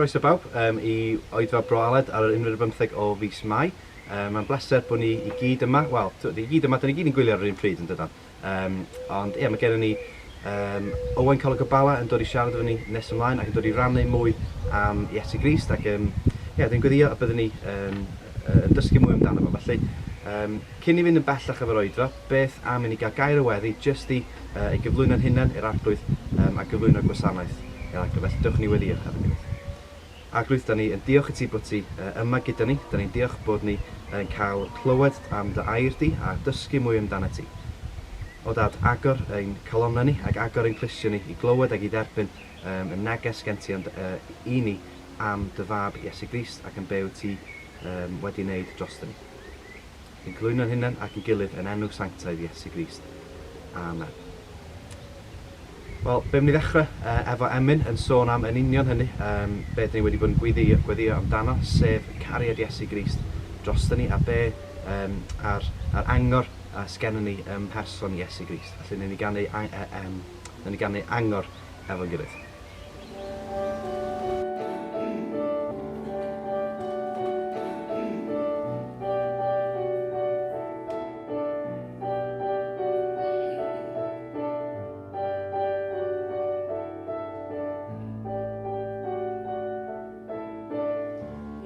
Croeso bawb um, i Oedfa Bro Aled ar yr unfed ar bymtheg o fis Mai. Um, Mae'n bleser bod ni i gyd yma. Wel, i gyd yma, da ni gyd yn gwylio ar yr un pryd yn dydan. Um, ond ie, mae gennym ni um, Owain Coleg o Bala yn dod i siarad efo ni nes ymlaen ac yn dod i rannu mwy am Iesu Grist ac um, ie, dwi'n gweddio y byddwn ni um, yn dysgu mwy amdano fo. Felly, um, cyn i fynd yn bellach efo'r oedfa, beth am i ni gael gair o weddi jyst i, uh, i gyflwyno'n hunain i'r Arglwydd um, a gyflwyno'r gwasanaeth i'r Arglwydd. Felly, dewch ni weddio efo'n gilydd. Arglwydd, da ni yn diolch i ti bod ti yma gyda ni. Da ni'n diolch bod ni yn cael clywed am dy air di a dysgu mwy amdanat ti. O Dad, agor ein calonnau ni ac agor ein clustiau ni i glywed ac i dderbyn um, y neges gen ti and, uh, i ni am dy fab Iesu Grist ac am be wyt ti um, wedi wneud drosto ni. Yn cyflwyno'n hunain ac yn gilydd yn enw sanctaidd Iesu Grist. Amen. Wel, be' myn' i ddechre yy efo emyn yn sôn am yn union hynny, yym be' 'dan ni wedi bod yn gwyddi- gweddio amdano, sef cariad Iesu Grist droston ni a be' yym a'r a'r angor yy sgennon ni ym mherson Iesu Grist. Felly newn ni ganu ang- yy yym newn ni ganu angor efo'n gilydd.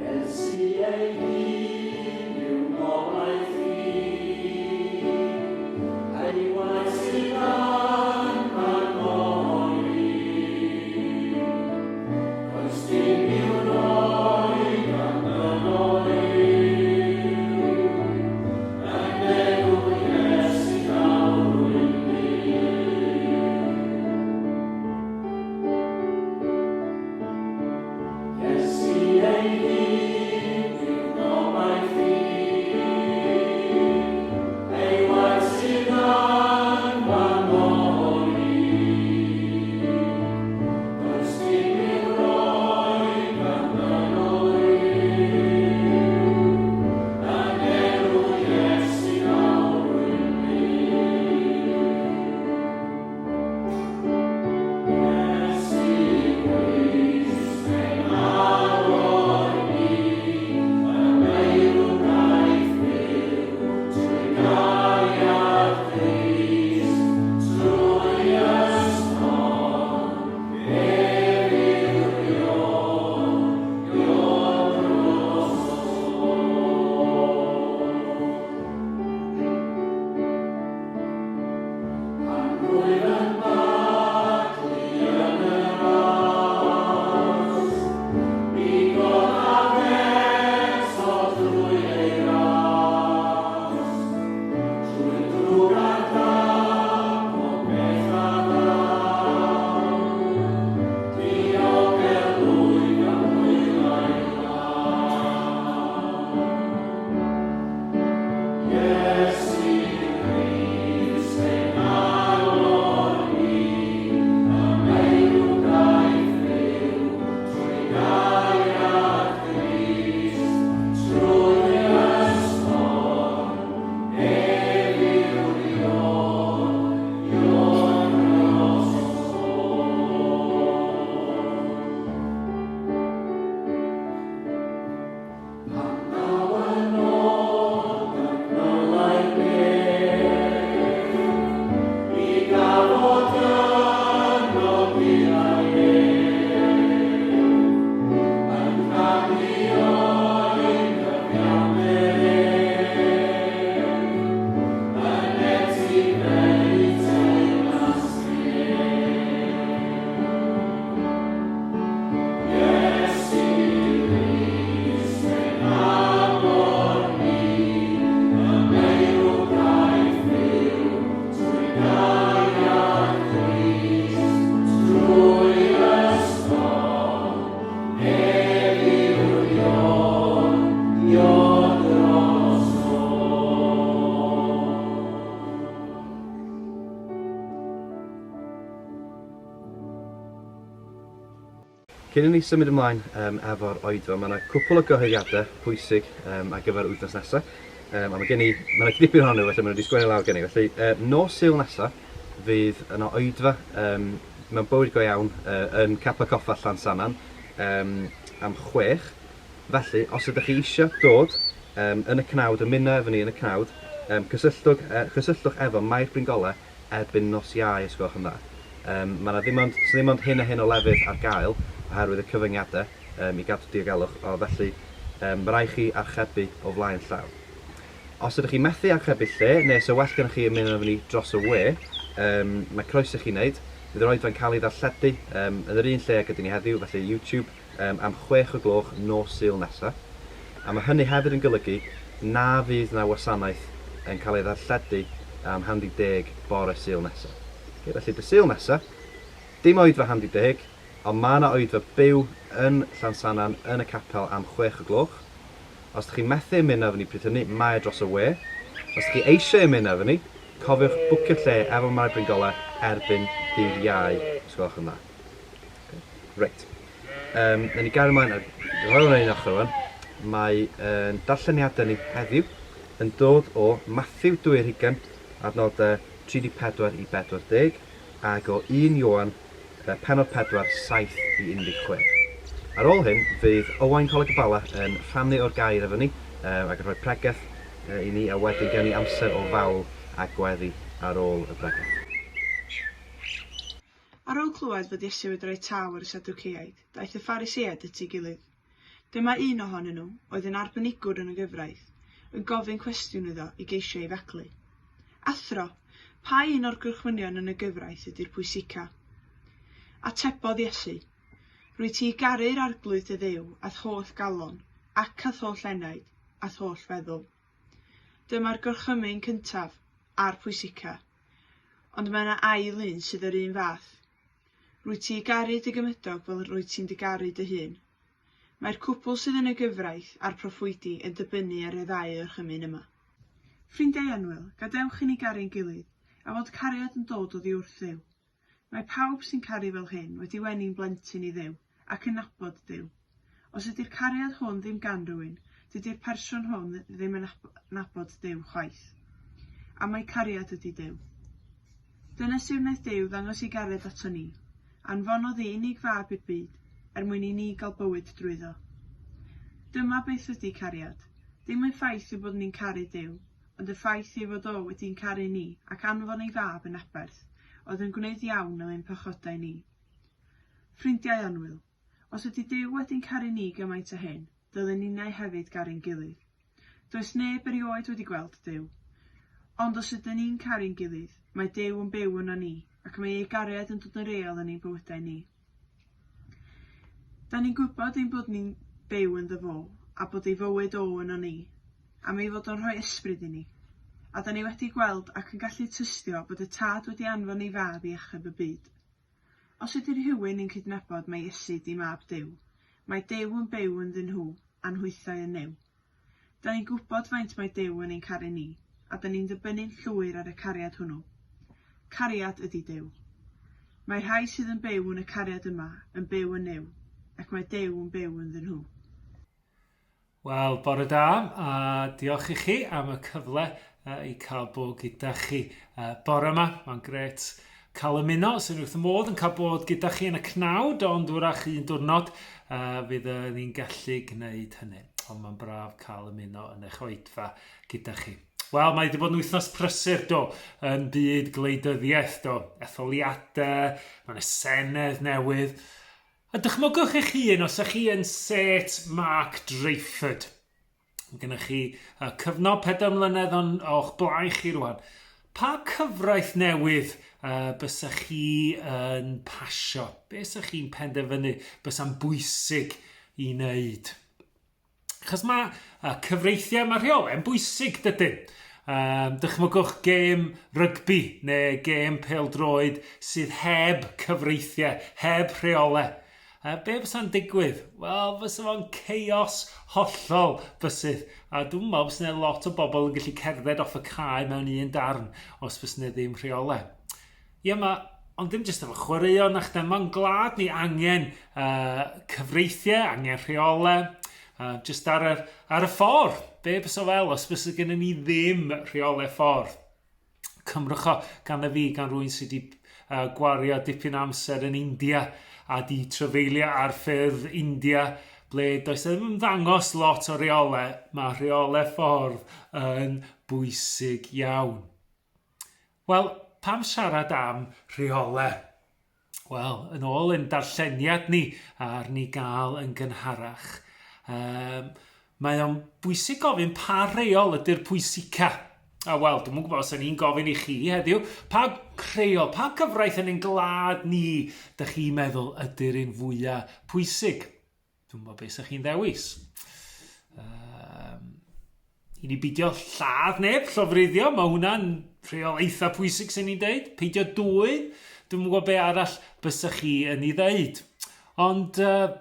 Iesu ei hun yw ngobaith i, Ei waith sydd yn fy Does dim i'w roi gan ddynol ryw, Yn enw Iesu nawr rwy'n byw. Iesu ei hun yw gobaith i, Ei waith sydd yn fy ngori. Does dim i'w roi gan ddynol ryw, Yn enw Iesu nawr rwy'n byw. Iesu Grist ein arwr ni, Y meirw daeth byw trwy gariad Crist, trwy ysgol, ef yw'r Ion, Ion drosodd. Pan rwyf yn baglu yn yr ardd, mi godaf eto drwy ei ras. Trwy'r drwg a'r da, pob peth a ddaw, diogelwyd am hwyl a'i law. Iesu Grist ein Arwr ni, y meirw daeth fyw trwy gariad Crist, trwy ystorm, ef yw'r Ion, Ion drosodd. Pan ddaw yn ôl yn nylai'r bedd, mi gafod yno gydag ef, yn rhannu o'i gyfiawnder ef, yn etifeddu teyrnas nef. Iesu Grist ein Arwr ni, y meirw daeth fyw trwy gariad Crist, trwy ysgol, ef yw'r Ion, Ion drosodd. Cyn i ni symud ymlaen um, efo'r oedfa, mae yna cwpl o gyhoeddiadau pwysig um, ar gyfer wythnos nesaf. Um, a mae gen i, mae yna dipyn ohonyn nhw, felly maen nhw wedi sgwennu lawr gen i. Felly, uh, nos Sul nesaf, fydd yna oedfa um, mewn bywyd go iawn uh, yn Capel Coffa Llansannan. Um, am 6. Felly, os ydych chi eisiau dod um, yn y cnawd, ymuno efo ni yn y cnawd, um, cysylltwch, cysylltwch efo Mair Bryngolau erbyn nos Iau, os gwelwch yn dda. Um, mae yna ddim ond, ddim ond hyn a hyn o lefydd ar gael oherwydd y cyfyngiadau um, i gadw diogelwch, o felly um, mae rhaid chi archebu o flaen llaw. Os ydych chi methu archebu lle, neu os yw well gennych chi ymuno efo ni dros y we, um, mae croeso i chi wneud. Bydd yr oedfa'n cael ei ddarlledu um, yn yr un lle ag ydyn ni heddiw, felly YouTube, um, am 6 o gloch nos Sul nesa. A mae hynny hefyd yn golygu na fydd na wasanaeth yn cael ei ddarlledu am handi deg bore Sul nesa. Okay, felly dy Sul nesa, dim oedfa handi deg, ond mae yna oedfa byw yn Llansannan yn y capel am 6 o gloch. Os ydych chi'n methu ymuno efo ni pryd hynny, mae e dros y we. Os ydych chi eisiau ymuno efo ni, cofiwch bwcio lle efo Mari Bryngolau erbyn dydd Iau, os gwelwch yn dda. Okay. Reit. Um, Nawn ni gario ymlaen, rhoi hwnna un ochr rwan. Mae yn darlleniadau ni heddiw yn dod o Matthew 2, adnodau 34 i 40, ac o 1 Ioan pennod 4, 7 i 16. Ar ôl hyn, fydd Owain Coleg y Bala yn rhannu o'r gair efo ni, ac yn rhoi pregeth i ni, a wedyn gewn ni amser o fawl a gweddi ar ôl y bregeth. Ar ôl clywed fod Iesu wedi rhoi taw ar y Sadwceaid, daeth y Phariseaid at ei gilydd. Dyma un ohonyn nhw, oedd yn arbenigwr yn y gyfraith, yn gofyn cwestiwn iddo i geisio ei faglu. Athro, pa un o'r gorchmynion yn y gyfraith ydy'r pwysica? Atebodd Iesu, Rwyt ti i garu'r Arglwydd dy Dduw â'th holl galon, ac â'th holl enaid, a'th holl feddwl. Dyma'r gorchymyn cyntaf, a'r pwysica. Ond mae yna ail un sydd yr un fath. Rwyt ti i garu dy gymydog fel rwyt ti'n dy garu dy hun. Mae'r cwpl sydd yn y gyfraith a'r proffwydi yn dibynnu ar y ddau orchymyn yma. Ffrindiau annwyl, gadewch i ni garu'n gilydd, a fod cariad yn dod oddi wrth Dduw. Mae pawb sy'n caru fel hyn wedi weni'n blentyn i Dduw, ac yn nabod Duw. Os ydy'r cariad hwn ddim gan rywun, dydy'r person hwn ddim yn nabod Duw chwaith. Am mai cariad ydy Duw. Dyna sut wnaeth Duw ddangos ei gariad ato ni. Anfonodd ei unig fab i'r byd, er mwyn i ni gael bywyd drwyddo. Dyma beth ydy cariad. Dim y ffaith ein bod ni'n caru Duw, ond y ffaith ei fod o wedi'n caru ni ac anfon ei fab yn aberth, oedd yn gwneud iawn am ein pechodau ni. Ffrindiau annwyl, os ydy Duw wedi'n caru ni gymaint â hyn, dylen ninnau hefyd garu'n gilydd. Does neb erioed wedi gweld Duw. Ond os ydyn ni'n caru'n gilydd, mae Duw yn byw yno ni, ac mae ei gariad yn dod yn real yn ein bywydau ni. Da ni'n gwybod ein bod ni'n byw ynddo fo, a bod ei fywyd o yno ni, am ei fod o'n rhoi ysbryd i ni. A da ni wedi gweld ac yn gallu tystio bod y Tad wedi anfon ei fab i achub y byd. Os ydy rhywun yn cydnabod mai Iesu 'di Mab Duw, mae Duw yn byw ynddyn nhw, a nhwythau yn Nuw. Da ni'n gwybod faint mae Duw yn ein caru ni, a da ni'n dibynnu'n llwyr ar y cariad hwnnw. Cariad ydy Duw. Mae rhai sydd yn byw yn y cariad yma yn byw yn Nuw, ac mae Duw yn byw ynddyn nhw. Wel, bore da, a diolch i chi am y cyfle i cael bod gyda chi bore yma. Mae'n gret cael ymuno, sy'n wrth y modd yn cael bod gyda chi yn y cnawd, ond wrach un diwrnod fydd ni'n gallu gwneud hynny. Ond mae'n braf cael ymuno yn eich oedfa gyda chi. Wel, mae wedi bod yn wythnos prysur, do, yn byd gwleidyddiaeth, do. Etholiadau, mae'n y Senedd newydd. A dychmygwch eich hun os ych chi yn set Mark Drakeford. Mae gennych chi cyfnod 4 mlynedd o'n, o'ch blaen chi rwan. Pa cyfraith newydd bysach chi yn pasio? Be sa'ch chi'n penderfynu bysa'n bwysig i wneud? Achos mae cyfreithiau, mae rheolau yn bwysig, dydyn. Dychmygwch gêm rygbi neu gêm pêl-droed sydd heb cyfreithiau, heb rheolau. Be fysa'n digwydd? Wel, fysa fo'n chaos hollol fysydd. A dwi'n meddwl fysa yna lot o bobl yn gallu cerdded off y cae mewn un darn os fysa yna ddim rheolau. Ie, mae, ond ddim jyst efo chwaraeon nach da, mae'n gwlad ni angen cyfreithiau, angen rheolau, jyst ar y, ar y ffordd. Be bysa fel os fysa gennym ni ddim rheolau ffordd? Cymrwch o gan y fi, gan rwy'n sydd wedi gwario dipyn amser yn India a di trafeilio ar ffyrdd India. ble does ddim ymddangos lot o reolau, mae rheolau ffordd yn bwysig iawn. Wel, pam siarad am rheolau? Wel, yn ôl yn darlleniad ni ar ni gael yn gynharach, um, mae o'n bwysig gofyn pa reol ydy'r pwysica. A wel, dwi'n gwybod os o'n i'n gofyn i chi heddiw, pa rheol, pa gyfraith yn ein gwlad ni dych chi'n meddwl ydy'r un fwyaf pwysig? Dwi'n gwybod beth sy'ch chi'n ddewis. Um, I ni beidio lladd neb, llofruddio, mae hwnna'n rheol eitha pwysig sy'n ni'n deud. Peidio dwyn, dwi'n gwybod be arall bysach chi yn ei ddeud. Ond uh,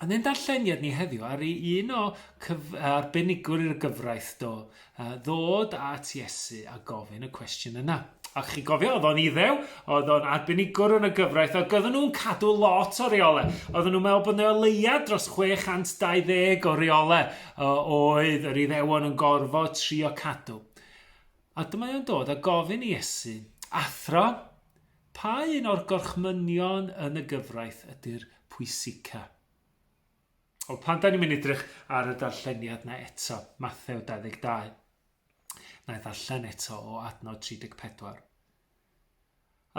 yn ein darlleniad ni heddiw, ar i un o cyf arbenigwr i'r gyfraith do, uh, ddod at Iesu a gofyn y cwestiwn yna. A chi gofio, oedd o'n iddew, oedd o'n arbenigwr yn y gyfraith, ac oedden nhw'n cadw lot o reolau. Oedden nhw'n meddwl bod yna o leia dros 620 o reolau oedd yr iddewon yn gorfod trio cadw. A dyma o'n dod a gofyn i Iesu, Athro, pa un o'r gorchmynion yn y gyfraith ydy'r pwysica? O, pan da ni'n mynd edrych ar y darlleniad na eto, Mathew 22. Na i ddarllen eto o adnod 34.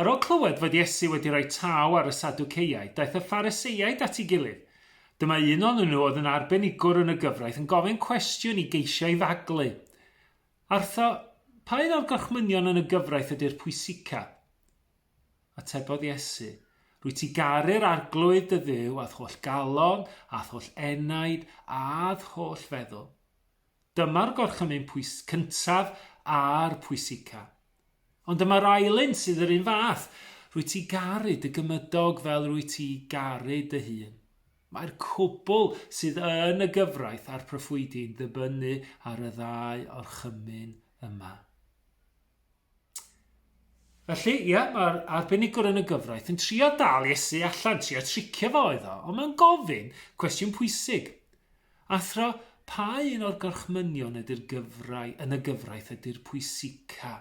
Ar ôl clywed fod Iesu wedi rhoi taw ar y Sadwceiaid, daeth y Phariseiaid at ei gilydd. Dyma un ohonyn nhw oedd yn arbenigwr yn y gyfraith yn gofyn cwestiwn i geisio ei faglu. Artho, pa un o'r gorchmynion yn y gyfraith ydy'r pwysica? Atebodd Iesu, Rwyt ti garu'r Arglwydd dy Dduw â'th holl galon, a'th holl enaid, a'th holl feddwl. Dyma'r gorchymyn pwys cyntaf a'r pwysica. Ond dyma'r ail un sydd yr un fath, rwyt ti garu dy gymydog fel rwyt ti garu dy hun. Mae'r cwbl sydd yn y gyfraith a'r proffwydi'n ddibynnu ar y ddau orchymyn yma. Felly, ie, mae'r arbenigwr yn y gyfraith yn trio dal Iesu allan, trio tricio fo oedd o, ond mae'n gofyn cwestiwn pwysig. Athro, pa un o'r gorchmynion ydy'r gyfrai, yn y gyfraith ydy'r pwysica?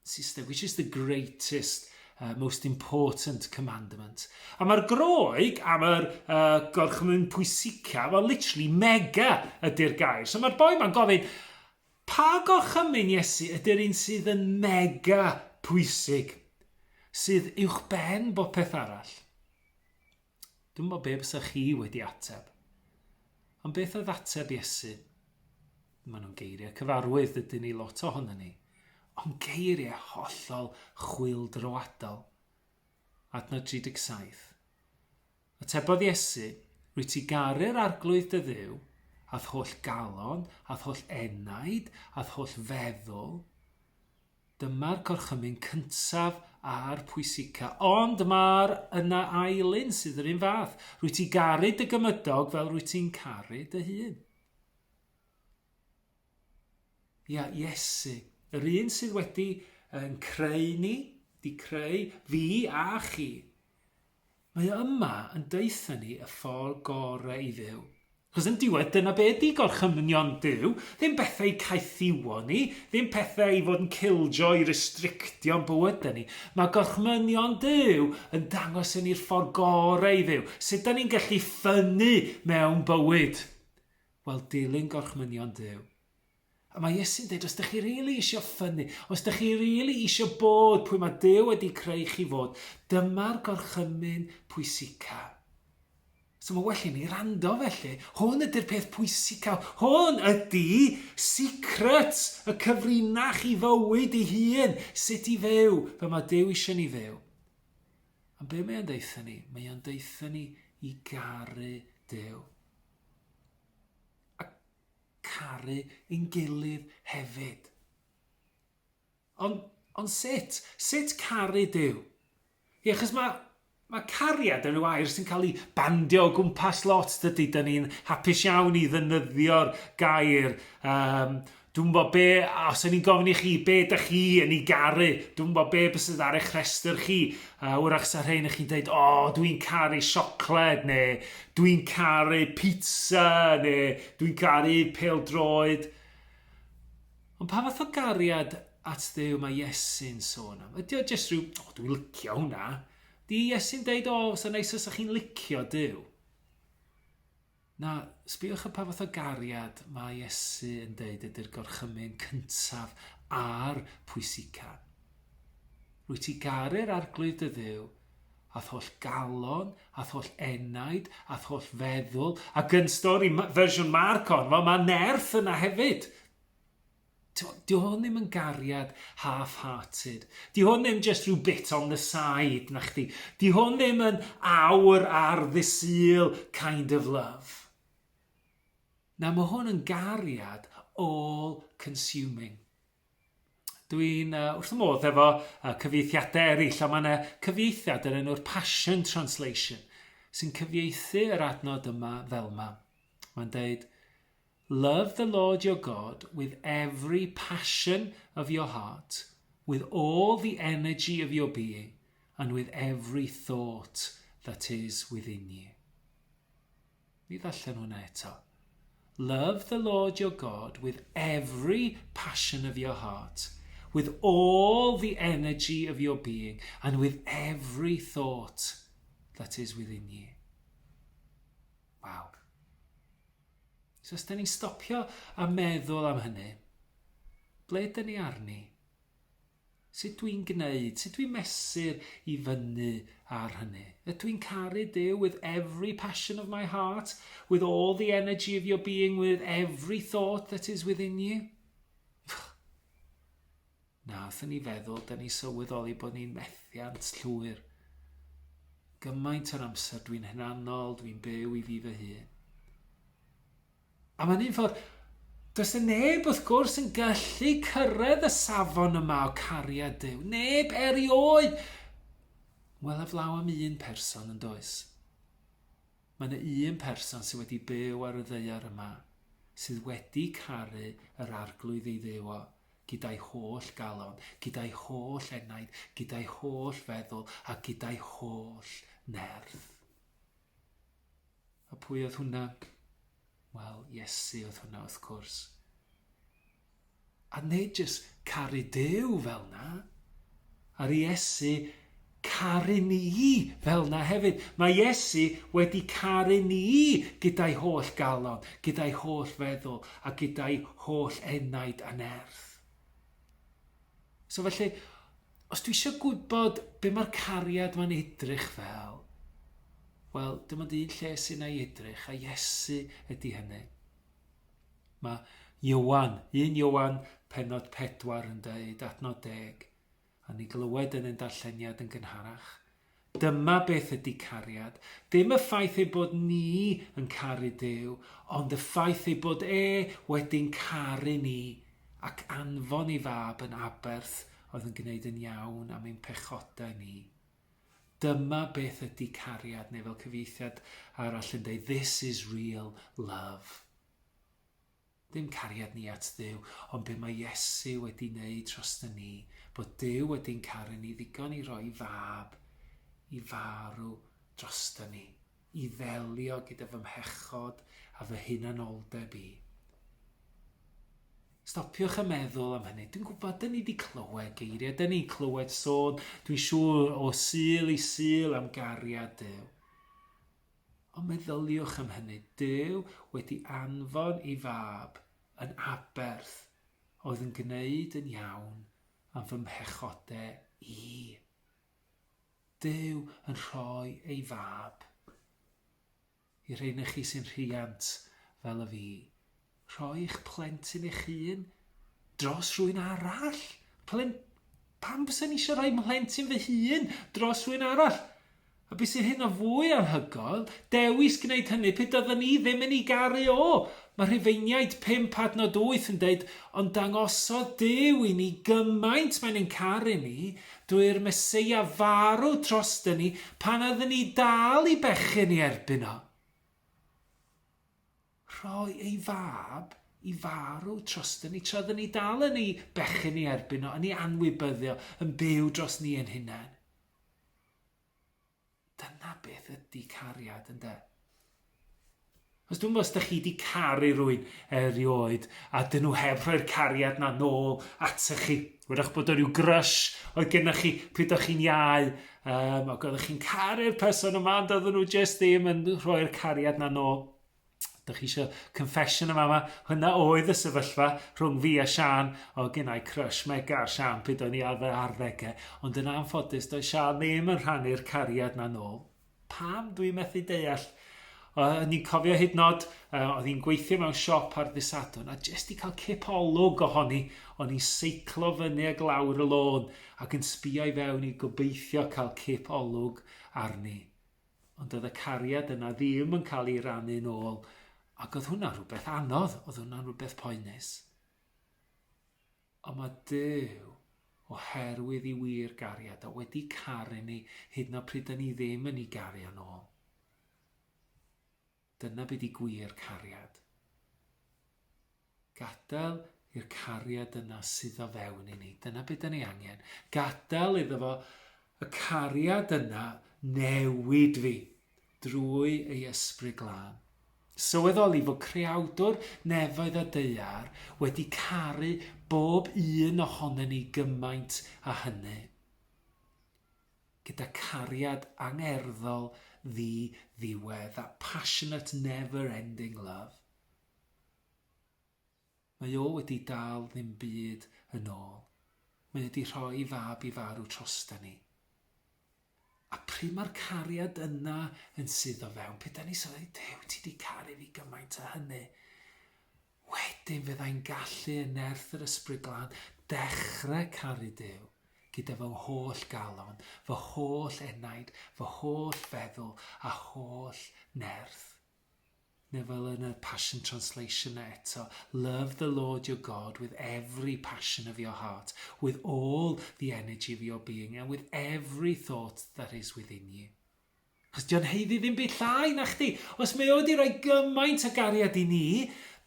Sister, which is the greatest, uh, most important commandment? A mae'r Groeg am yr uh, gorchymyn pwysica, well, literally mega ydy'r gair. So mae'r boi ma'n gofyn, Pa gorchymyn, Iesu, ydy'r un sydd yn mega pwysig, sydd uwchben bob peth arall? Dwi'n gwybod be bysa chi wedi ateb. Ond beth oedd ateb Iesu? Maen nhw'n geiriau cyfarwydd, dydyn ni lot ohono ni. Ond geiriau hollol chwyldroadol. Adnod 37. Atebodd Iesu, Rwyt ti garu'r Arglwydd dy Dduw, a'th holl galon, a'th holl enaid, a'th holl feddwl. Dyma'r gorchymyn cyntaf a'r pwysica. Ond mae'r yna ail un sydd yr un fath. Rwyt ti garu dy gymydog fel rwyt ti'n caru dy hun. Ia, Iesu, yr un sydd wedi yn creu ni, di creu fi a chi, Mae o yma yn deutha ni y ffordd gore i fyw. Chos yn diwedd dyna be ydi gorchymynion Duw, ddim bethau i caethiwo ni, ddim pethau i fod yn killjoy i restrictio'n bywydau ni. Mae gorchmynion Duw yn dangos i ni'r ffordd gore i fyw. Sut da ni'n gallu ffynnu mewn bywyd? Wel, dilyn gorchmynion Duw. A mae Iesu'n dweud, os ydych chi rili really eisiau ffynnu, os ydych chi rili really eisiau bod pwy mae Duw wedi creu chi fod, dyma'r gorchymyn pwysica. So mae well i ni rando felly. Hwn ydy'r peth pwysica. Hwn ydy secret, y cyfrinach i fywyd ei hun, sut i fyw, fel mae Duw eisiau ni fyw. Ond be mae o'n deutha ni? Mae o'n deutha ni i garu Duw. A caru ein gilydd hefyd. Ond, ond sut? Sut caru Duw? Ie, achos mae, mae cariad yn rhyw air sy'n cael ei bandio o gwmpas lot, dydy. Da ni'n hapus iawn i ddefnyddio'r gair. Um, Dwi'n gwybod be, os o'n i'n gofyn i chi, be ydych chi yn ei garu? Dwi'n gwybod be sydd ar eich rhestr chi. Wrach sa rhain chi'n dweud, o, oh, dwi'n caru siocled, neu dwi'n caru pizza, neu dwi'n caru pêl-droed. Ond pa fath o gariad at Dduw mae Iesu'n sôn am? Ydy o jyst rhyw, o, oh, dwi'n licio hwnna. Di Iesu'n deud, o, oh, sa'n neis os ydych chi'n licio Duw? Na, sbïwch ar pa fath o gariad mae Iesu yn deud ydy'r gorchymyn cyntaf a'r pwysica. Rwyt ti garu'r Arglwydd dy Dduw a'th holl galon, a'th holl enaid, a'th holl feddwl, ac yn stori fersiwn Marc hon, wel mae nerth yna hefyd. Di hwn ddim yn gariad half-hearted. Di hwn ddim just rhyw bit on the side, na chdi. Di hwn ddim yn awr ar ddy Sul kind of love. Na, mae hwn yn gariad all-consuming. Dwi'n wrth y modd efo cyfieithiadau eraill, a mae yna cyfieithiad yn enw'r Passion Translation sy'n cyfieithu yr adnod yma fel yma. Mae'n deud, Love the Lord your God with every passion of your heart, with all the energy of your being, and with every thought that is within you. Mi ddarllen hwnna eto. Love the Lord your God with every passion of your heart, with all the energy of your being, and with every thought that is within you. Waw. So os da ni'n stopio a meddwl am hynny, ble da ni arni? Sut dwi'n gwneud? Sut dwi'n mesur i fyny ar hynny? Ydw i'n caru Duw with every passion of my heart, with all the energy of your being, with every thought that is within you? Na, wrthyn ni feddwl, da ni sylweddoli bod ni'n methiant llwyr. Gymaint o'r amser dwi'n hunanol, dwi'n byw i fi fy hun. A mae'n un ffordd, does y neb wrth gwrs yn gallu cyrraedd y safon yma o cariad Duw. Neb erioed. Wel, aflaw am un person yn does. Mae yna un person sydd wedi byw ar y ddaear yma, sydd wedi caru yr Arglwydd ei Dduw o, gyda'i holl galon, gyda'i holl enaid, gyda'i holl feddwl, a gyda'i holl nerth. A pwy oedd hwnna? Wel, Iesu oedd hwnna wrth gwrs. A nid jyst caru Duw fel 'na, a'r Iesu caru ni fel 'na hefyd. Mae Iesu wedi caru ni gyda'i holl galon, gyda'i holl feddwl, a gyda'i holl enaid a nerth. So felly, os dwi eisiau gwybod be mae'r cariad ma'n edrych fel, wel, dim ond un lle sy'n ei edrych, a Iesu ydy hynny. Mae Ioan, 1 Ioan pennod 4 yn dweud, adnod 10, a ni glywed yn ein darlleniad yn gynharach, Dyma beth ydy cariad, dim y ffaith ei bod ni yn caru Duw, ond y ffaith ei bod e wedi'n caru ni ac anfon ei fab yn aberth oedd yn gwneud yn iawn am ein pechodau ni. Dyma beth ydy cariad, neu fel cyfieithiad arall yn dweud, this is real love. Ddim cariad ni at Dduw, ond be mae Iesu wedi wneud drosto ni, bod Duw wedi'n caru ni ddigon i roi fab i farw drosto ni, i ddelio gyda fy mhechod a fy hunanoldeb i. Stopiwch a meddwl am hynny. Dwi'n gwybod, dyn ni wedi clywed geiriau, dyn ni'n clywed sôn, dwi'n siŵr o Sul i Sul am gariad Duw. Ond meddyliwch am hynny, Duw wedi anfon ei fab yn aberth oedd yn gwneud yn iawn am fy mhechodau i. Duw yn rhoi ei fab. I rheina chi sy'n rhiant fel y fi, rhoi eich plentyn eich hun dros rhywun arall? Plen... Pam bysen i eisiau rhoi mhlentyn fy hun dros rhywun arall? A beth sy'n hyn o fwy anhygoel, dewis gwneud hynny pryd doedden ni ddim yn ei garu o. Mae Rhufeiniaid 5 adnod 8 yn deud, ond dangosodd Duw i ni gymaint mae'n ein caru ni, drwy'r Meseia farw troston ni pan oedden ni dal i bechu yn ei erbyn o. Rhoi ei fab i farw troston ni tra oedden ni dal yn ei bechu yn ei erbyn o, yn ei anwybyddu o, yn byw dros ni ein hunain. Dyna beth ydy cariad, ynde? Os dwi'n gwybod os da chi wedi caru rhywun erioed a dyn nhw heb rhoi'r cariad na nôl atoch chi. Wrach bod o rhyw grysh oedd gennych chi pryd o'ch chi'n iau um, ac oeddech chi'n caru'r person yma ond oedden nhw jyst ddim yn rhoi'r cariad na nôl. Dych chi eisiau confession yma yma? Hwna oedd y sefyllfa rhwng fi a Sian. O, gennau crush mega ar Sian pryd o'n i ar fy arddegau. Ond yn anffodus, doedd Sian ddim yn rhannu'r cariad na nôl. Pam? Dwi'n methu deall. O'n i'n cofio hyd nod, oedd hi'n gweithio mewn siop ar ddydd Sadwrn, a jyst i cael cip olwg ohoni, o'n i'n seiclo fyny ag lawr y lôn ac yn sbio i fewn i gobeithio cael cip olwg arni. Ond oedd y cariad yna ddim yn cael ei rannu'n ôl, ac oedd hwnna'n rhywbeth anodd, oedd hwnna'n rhywbeth poenus. Ond mae Duw, oherwydd i wir gariad o, wedi caru ni hyd yn oed pryd da ni ddim yn ei garu o'n ôl. Dyna be di gwir cariad. Gadael i'r cariad yna sydd o fewn i ni. Dyna be da ni angen. Gadael iddo fo y cariad yna newid fi drwy ei ysbryd glân. Sylweddoli fod Creawdwr nefoedd a daear wedi caru bob un ohonon ni gymaint â hynny. Gyda cariad angerddol ddi-ddiwedd, that passionate never-ending love. Mae o wedi dal ddim byd yn ôl. Mae o 'di rhoi ei fab i farw trosta ni. A pryd mae'r cariad yna yn suddo fewn, pryd 'da ni sylwi, Duw, ti 'di caru fi gymaint â hynny. Wedyn fyddai'n gallu yn nerth yr Ysbryd Glân dechrau caru Duw gyda fy holl galon, fy holl enaid, fy holl feddwl a holl nerth. Neu fel yn y Passion Translation eto, Love the Lord your God with every passion of your heart, with all the energy of your being, and with every thought that is within you. Chos dio'n haeddu ddim byd llai na chdi. Os mae o wedi rhoi gymaint o gariad i ni,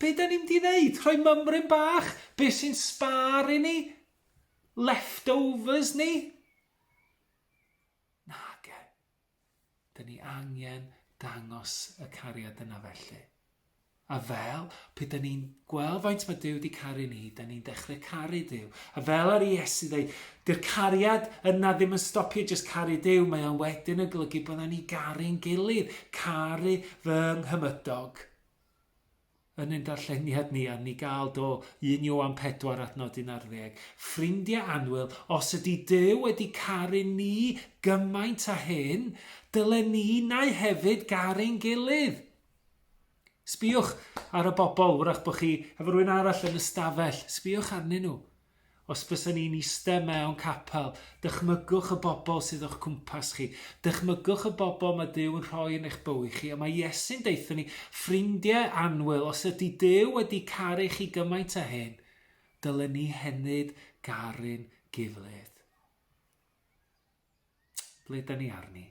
be da ni'n mynd i ddeud? Rhoi mymryn bach? Be sy'n sbar i ni? Leftovers ni? Nage. Dyn ni angen dangos y cariad yna felly. A fel, pe dyn ni'n gweld faint mae Duw wedi caru ni, dyn ni'n dechrau caru Duw. A fel ar Iesu dweud, dy'r cariad yna ddim yn stopio jyst caru Duw, mae o'n wedyn yn golygu bod ni garu'n gilydd, caru fy nghymydog. Yn ein darlleniad ni, a ni gael do 1 Ioan 4 adnod 11. Ffrindiau annwyl, os ydy Duw wedi caru ni gymaint â hyn, dylen ni nau hefyd garu'n gilydd. Sbïwch ar y bobl, wrach bod chi efo rhywun arall yn y stafell, sbïwch arnyn nhw. Os bysen ni'n iste mewn capel, dychmygwch y bobl sydd o'ch cwmpas chi. Dychmygwch y bobl mae Duw yn rhoi yn eich bywyd chi. A mae Iesu'n deutha ni, ffrindiau annwyl, os ydy Duw wedi caru chi gymaint â hyn, dylen ni henyd garu'n gilydd. Ble da ni arni?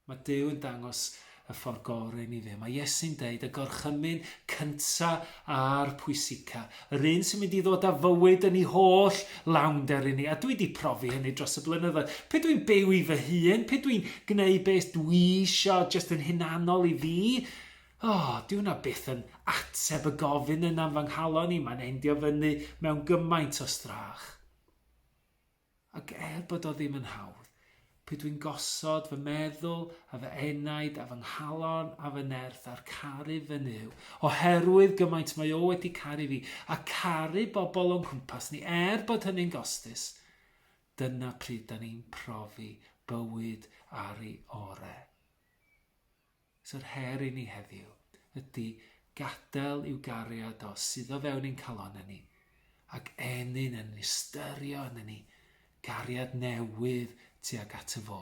Mae Duw yn dangos y ffordd gorau i ni fyw. Mae Iesu'n deud y gorchymyn cynta a'r pwysica. Yr un sy'n mynd i ddod â fywyd yn ei holl lawnder i ni. A dwi wedi profi hynny dros y blynyddoedd. Pe dwi'n byw i fy hun, pe dwi'n gwneud beth dwi isio jyst yn hunanol i fi, o, oh, di hwnna byth yn ateb y gofyn yna yn fy nghalon i. Mae'n endio fyny mewn gymaint o strach. Ac er bod o ddim yn hawdd, pryd dwi'n gosod fy meddwl a fy enaid a fy nghalon a fy nerth ar caru fy Nuw, oherwydd gymaint mae o wedi caru fi, a caru bobl o'n cwmpas ni, er bod hynny'n gostus, dyna pryd da ni'n profi bywyd ar ei ore. So'r her i ni heddiw ydy gadael i'w gariad o suddo fewn ein calonnau ni ac ennyn yn ystyrio yn ni gariad newydd tuag at y fo.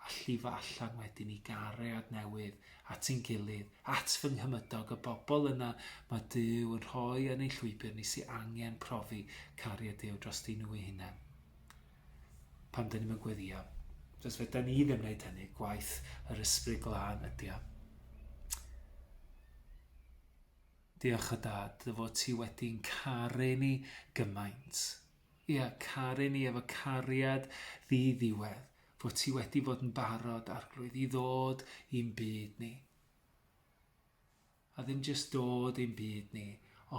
A llifo allan wedyn i gariad newydd at ein gilydd, at fy nghymydog, y bobl yna mae Duw yn rhoi yn ein llwybr ni sy'n angen profi cariad Duw dros nhw eu hunain. Pam dyn ni'm yn gweddio? Does fedra ni ddim wneud hynny, gwaith yr Ysbryd Glân ydy o. Diolch o dad, dy fod ti wedi'n caru ni gymaint. Ia, caru ni efo cariad ddi-ddiwedd. Fod ti wedi fod yn barod, Arglwydd, i ddod i'n byd ni. A ddim jyst dod i'n byd ni,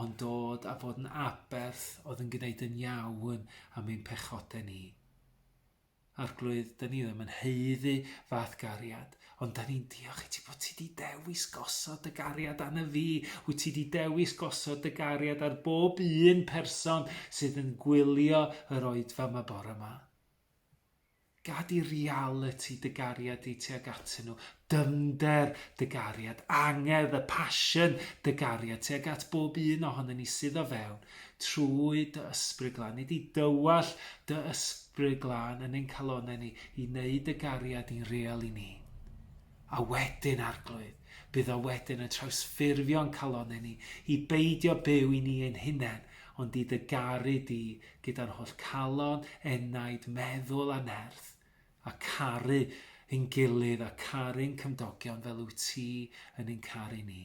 ond dod a fod yn aberth oedd yn gwneud yn iawn am ein pechodau ni. Arglwydd, dyn ni ddim yn haeddu fath gariad, Ond da ni'n diolch i ti bod ti di dewis gosod dy gariad arna fi. Wyt ti di dewis gosod dy gariad ar bob un person sydd yn gwylio yr oedfa yma bore yma. Gad i realiti dy gariad di tuag atyn nhw, dyfnder dy gariad, angerdd, y passion dy gariad tuag at bob un ohonon ni sydd o fewn, trwy dy Ysbryd Glân. Nid i dywallt dy Ysbryd Glân yn ein calonnau ni i wneud dy gariad i'n real i ni. A wedyn, Arglwydd, bydd o wedyn yn trawsffurfio'n calonnau ni i beidio byw i ni ein hunain, ond i dy garu di gyda'n holl calon, enaid, meddwl a nerth, a caru ein gilydd a caru'n cymdogion fel wyt ti yn ein caru ni.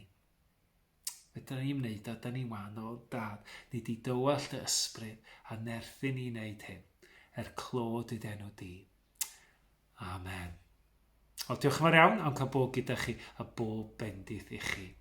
Fedra ni'm wneud o, da ni'n wan o dad, ni di dywallt dy ysbryd a nerthu ni i wneud hyn, er clod i d'enw di. Amen. Wel, diolch yn fawr iawn am cael bod gyda chi a bob bendith i chi.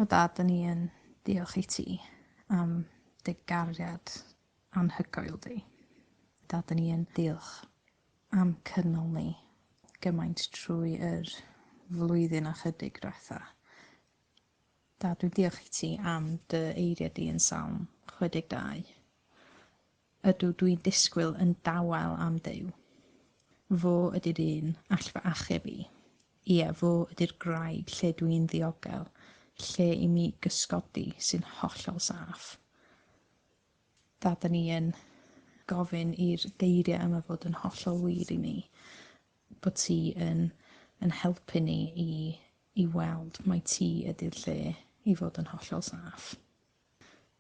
O Dad, 'dan ni yn diolch i ti am dy gariad anhygoel di. Dad, 'dan ni yn diolch am cynnal ni gymaint trwy yr flwyddyn a chydig diwetha. Dad, dwi'n diolch i ti am dy eiriau di yn Salm 62. Ydw, dwi'n disgwyl yn dawel am Duw. Fo ydy'r un all fy achub i. Ie, fo ydy'r graig lle dwi'n ddiogel, lle i mi gysgodi sy'n hollol saff. Dad, 'da ni yn gofyn i'r geiriau yma fod yn hollol wir i ni, bod ti yn yn helpu ni i i weld mai ti ydy'r lle i fod yn hollol saff.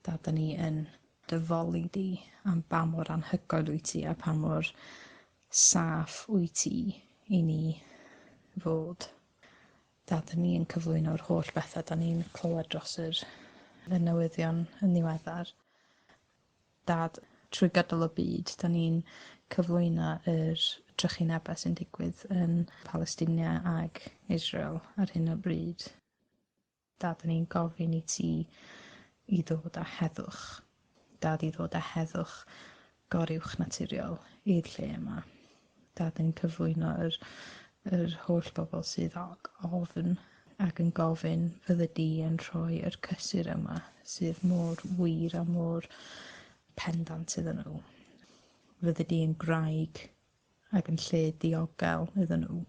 Dad, 'da ni yn dy foli di am ba mor anhygoel wyt ti a pa mor saff wyt ti i ni fod. Dad, 'dan ni yn cyflwyno'r holl bethau 'dan ni'n clywed dros yr y newyddion yn ddiweddar. Dad, trwy gydol y byd, 'dan ni'n cyflwyno yr trychinebau sy'n digwydd yn Palestinia ag Israel ar hyn o bryd. Dad, 'dan ni'n gofyn i ti i ddod â heddwch. Dad, i ddod â heddwch goruwch naturiol i'r lle yma. Dad, yn cyflwyno yr yr holl bobl sydd ag ofn ac yn gofyn fyddi di yn rhoi yr cysur yma sydd mor wir a mor pendant iddyn nhw. Fyddi di yn graig ac yn lle diogel iddyn nhw.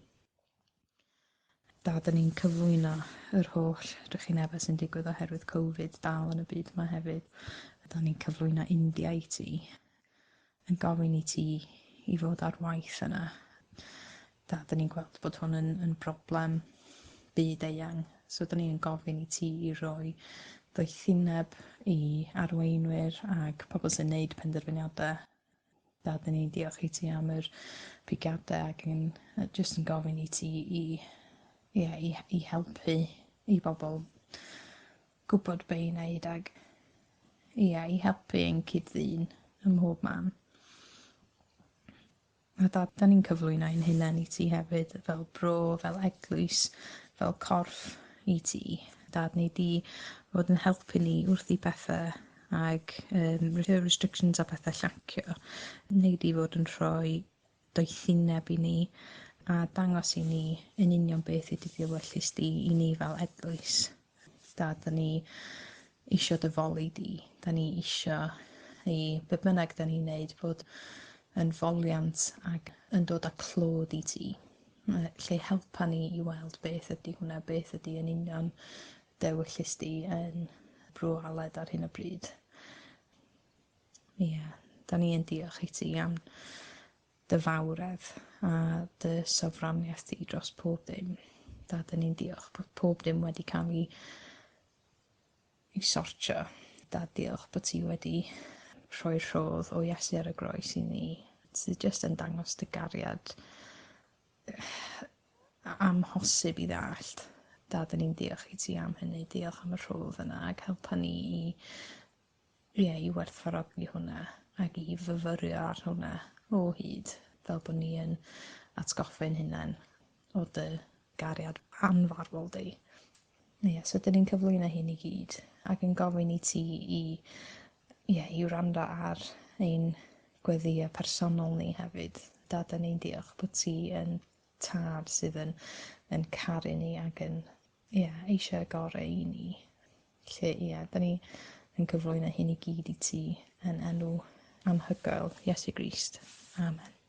Dad, 'dan ni'n cyflwyno yr holl drychinebau sy'n digwydd oherwydd Covid dal yn y byd yma hefyd. Dan ni'n cyflwyno India i ti, yn gofyn i ti i fod ar waith yna. Dad, 'dan ni'n gweld bod hwn yn, yn broblem byd eang, so 'dan ni'n gofyn i ti i roi doethineb i arweinwyr ac pobl sy'n neud penderfyniadau. Dad, 'dan ni'n diolch i ti am yr pigiadau ac yn jyst yn gofyn i ti i ie i i helpu i bobl gwybod be' i wneud ag ie i helpu ein cyd-ddyn ym mhob man. A dad, 'dan ni'n cyflwyno ein hunain i ti hefyd fel bro, fel eglwys, fel corff i ti. Dad, nei di fod yn helpu ni wrth i pethe ag yym restrictions a pethe llacio. Nei di fod yn rhoi doethineb i ni a dangos i ni yn union beth ydy dy ewyllys di i ni fel eglwys. Dad, 'dan ni isio dy foli di. 'Dan ni isio i be bynnag 'dan ni'n neud bod yn foliant ac yn dod â clod i ti. Lle helpa ni i weld beth ydy hwnna, beth ydy yn union dy ewyllys di yn Bro Aled ar hyn o bryd. Ie, 'dan ni yn diolch i ti am dy fawredd a dy sofraniaeth di dros pob dim. Dad, 'dan ni'n diolch bod pob dim wedi cael ei i sortio. Dad, diolch bod ti wedi rhoi'r rhodd o Iesu ar y groes i ni, sydd jyst yn dangos dy gariad amhosib i ddallt. Dad, 'dan ni'n diolch i ti am hynny. Diolch am y rhodd yna ac helpa ni i ie, i werthfawrogi hwnna ac i fyfyrio ar hwnna o hyd, fel bod ni yn atgoffa'n hunain o dy gariad anfarwol di. Ie, so 'dyn ni'n cyflwyno hyn i gyd ac yn gofyn i ti i ie, i wrando ar ein gweddïau personol ni hefyd. Dad, 'dan ni'n diolch bod ti yn tad sydd yn yn caru ni ac yn ie, eisiau y gorau i ni. Lle ie, 'dan ni yn cyflwyno hyn i gyd i ti yn enw anhygoel Iesu Grist. Amen.